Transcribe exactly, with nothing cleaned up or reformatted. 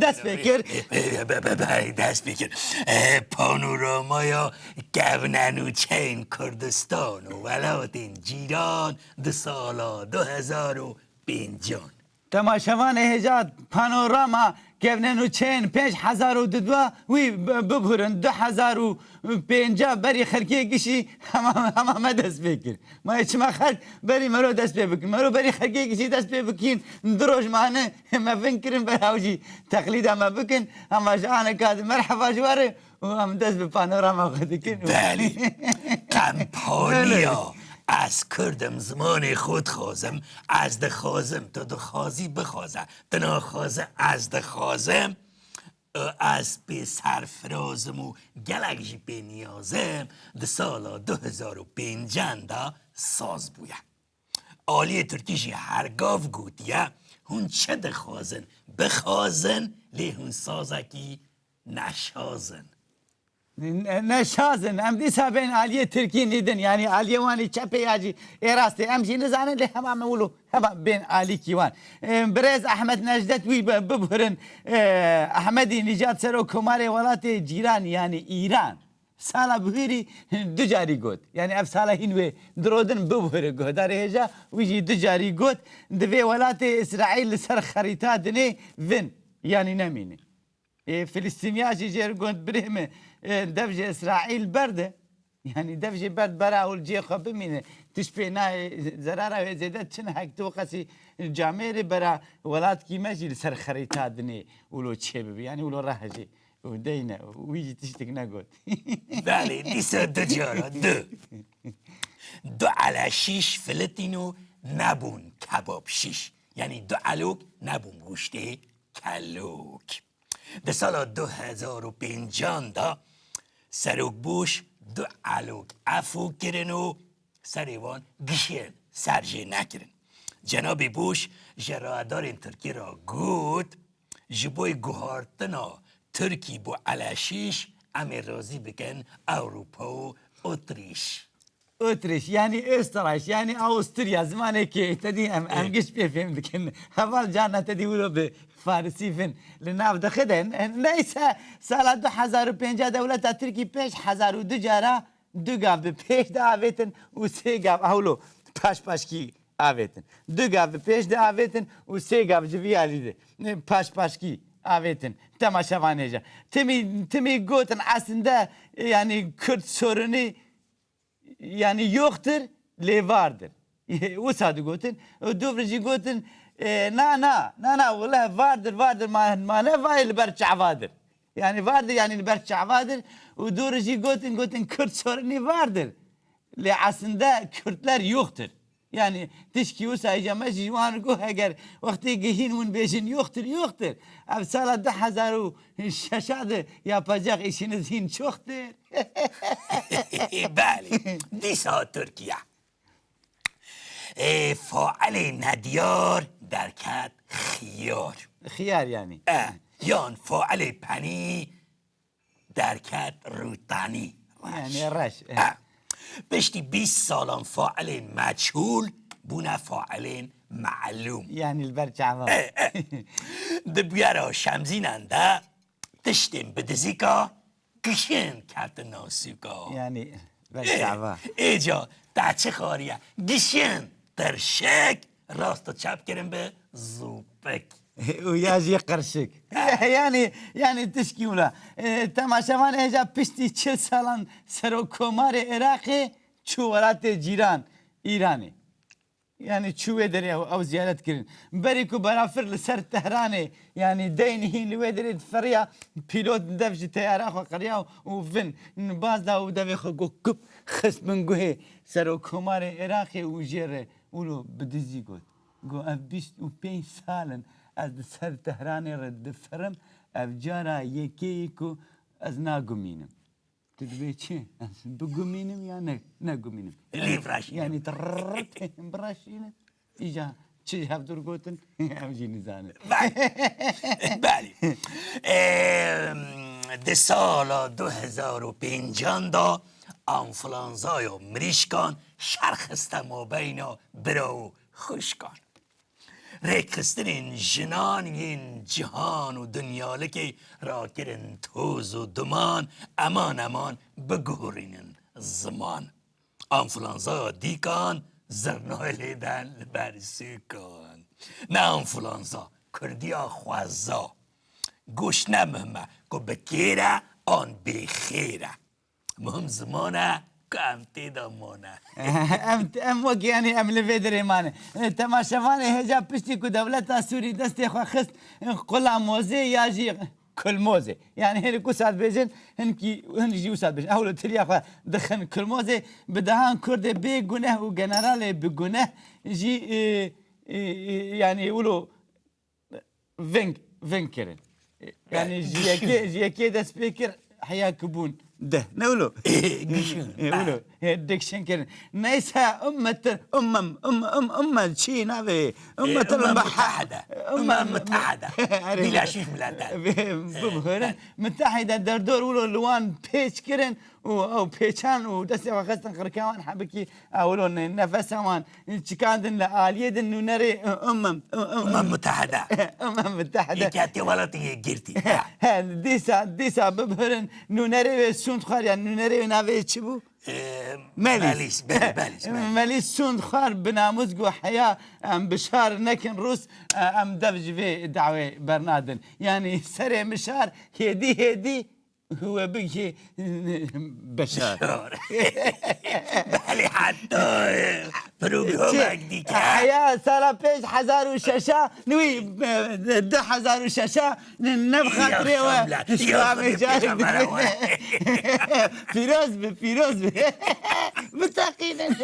Dest pê kir. Be, be, be, be, dest pê kir. E, panoramaya kevnenûçeyên Kurdistan û welatên cîran di sala du hezar û pêncan. Temaşevanê hêja panorama kevnenûçeyên pênc hezar û dudwa wî bi-, bibûrin du hezar û pênca berî xelkê gişî hema, hema me dest pê kir. Ma çima xelk berî mero dest pê bikin? Mero berî xelkê gişî dest pê bikîn, du roj mane me vin kirin, bera ew jî teqlîda me bikin. Hema ji aneka di merheba ji we re û em dest bi panorama xwe dikin. Belê. Qempaniya. Belê. Ez Kurd im, zimanê xwe dixwazim, ez dixwazim, tu dixwazî bixwaze, tu naxwaze, ez dixwazim, ez pê serfirazim û gelek jî pê niyazim, di sala du hezar û pêncan de saz bûye. Aliyê Tirkî jî her gav gotiye, hûn çi dixwazin, bixwazin, lê hûn sazekî neşaz in. Ne-, neşaz in. Em dîsa bên aliyê Tirkî nîdin. Yanî aliyê wan ê çepê ya jî ê rastê. Em jî nizanin, lê hema me wilo, hema bên alîkî wan. Em, birêz Ehmed Necdet wî bi-, bibûrin, e, Ehmedî Nîcad serokkomarê welatê cîran, yanî Îran. Sala bihêrî du carî got. Yanî ev sala hîn wê dirodin bibihire guhdarê hêja, wî jî du carî got, divê welatê Îsraîl li ser xerîta dinê vin. Yanî nemîne. Ê, Filistîniya jî jê re got, birê min, ê, dev ji Îsraîl berde. Yanî dev jê berd bera û li cihê xwe bimîne. Tişt pê nayê, zerara wê zêde çi ne, hek tu qesî camêrê bera welatkî me jî li ser xerîta dinê wilo çê bibe. Yanî wilo rehejê. Û deyne, wî jî tiştek negot. Belê, dîsa du cara, du. Du ele şîş filitîn û nebûn kebab şîş. Yanî du elok nebûn goştê kelok. Di sala du hezar û pêncan de Serok Bush du elok efû kirin û serê wan gişên ser jê nekirin. Cenabê Bush ji rayedarên Tirkî re got, ji bo guhartina Tirkî bo ele şîş em ê razî bikin Ewropa û Otrîş. Otrîş, yanî Österreich, yanî Awusturya, zimanê kê, te dî em, em Ê. giş pê fêm dikin. Heval carna te dî wilo bi farisî vin li nav dixidin. Neyse, sala du hezar û pênca dewleta Tirkî pênc hezar û du cara du gav bi pêş de avêtin û sê gav hewlo paşpaşkî avêtin. Du gav bi pêş de avêtin û sê gav ji vî alî de paşpaşkî avêtin. Temaşevanê hêja. Timî, timî gotin aslında, yanî Kürt sorunu, yanî yoktur, lê vardır. Wisa digotin. Û dûv re jî gotin, e, na, na, na, na, wele vardır, vardır, ma, ma ne vayê li ber çavadır. Yanî vardır, yanî li ber çavadır. Û dûv re jî gotin, gotin Kürt sorunu vardır. Lê aslında Kürtler yoktur. Yanî tişkî wisa hêja me jî ji wan re got, eger wextê gihîn hûn bêjin yoktur, yoktur. Ev sala du hezar û şeş de yapacak işiniz hîn çoktur. Belê, dîsa Tirkiye. Ê, failê nediyar derket xiyar. Xiyar yanî. E, yan failê penî derket rûtanî. Reş. Yanî reş, e. E. Piştî bîst salan failên meçhûl bûne failên melûm. Yanî li ber çava. E, e. Di bûyera Şemzînan de tiştên bi dizîka gişên ketin nasûka. Yanî, ber çava. Ê, êca te çi xwariye? Gişên tirşik, rast û çep kirin bi zûpik. Û ya jî qirşik. Yanî, yanî tişkî wila. E, temaşevan êca piştî çil salan serokkomarê Iraqê çû welatê cîran, Îranê. Yanî çû wê derê ew, ew ziyaret kirin. Berî ku berafir li ser Tehranê, yanî deyn hîn li wê derê diferiya, pîlot dev ji teyara xwe qiriya û vin baz da û devê xwe got kup, xist bin guhê serokkomarê Iraqê û jê re wilo bi dizî got. Got, ev bîst û pênc sal in ez li ser Tehranê re difirim, ev cara yekê ye ku ez nagumînim. Tu dibê çi? Ez bigumînim ya ne, negumînim? Lê viraşînim. Yanî tirrt, biraşînim. Îca çi ji hevdûr gotin, em jî nizanin. Belê. Belê. Em, di sala du hezar û pêncan de anflanzaya mirîşkan şer xiste mabeyna bira û xwişkan. Rêkxistinên jinan yên cihan û dinyalikê rakirin toz û duman, eman eman biguhurînin ziman. Anflanza dîkan zirnayê lê ben li ber sûkan. Ne anflanza, kurdiya xweza. Goş ne muhim e ku bi kêr e an bêxêr e. Muhim ziman e ku em tê de mane. Em, em wek, yanî, em li vê derê mane. E, temaşevanê hêja piştî ku dewleta Sûrî destê xwe xist, e, qula mozê ya jî kulmozê. Yanî hêrî ku sat bêjin, hinkî, hin jî wisa dibêjin. Ew li tiriya xwe dixin kulmozê, bi dehan Kurdê bê guneh û generalê bi guneh jî, e, e, e, yanî wilo veng, veng kirin. Yanî ji yekê, ji yekê dest pê kir, heya ki bûn deh. Ne wilo? Gişin. E, wilo. He, dikşin kirin. Neyse, ummetir, ummem, um, um, umme çi navê? Ummetir Umem Muttahide. Umem Muttahide. Erê. Birleşmiş Milletler. Bibhirin. Muttahide derdor wilo li wan pêç kirin û ew pêçan û destê xwe xistin qirika wan hebikî ew wilo ne-, nefesa wan çikandin li aliyê din nûnerê, ı, Umem, ı, ı, Umem Muttahide. Umem Muttahide. Yekîtî Welatên Yekgirtî. He, dîsa, dîsa bibhirin nûnerê wê sûnd xwar, yanî nûnerê wê navê çi bû? Ee, Melîs. Melîs, belê, Belîs, belê. Melîs sûnd xwar bi namûs got heya em bi şar nekin Rûs, e, em dev ji vê dawê bernadin. Yanî serê mişar hêdî hêdî we bigihê Beşar. Beşar. Belê, heta, e, programek dîke. Heya sala pênc hezar û şeş a, nû, e, du hezar û şeş a, ne, ne bi xatirê we. Yaşam lan, yaşam lan, pîroz bi, pîroz bi. Biteqînin.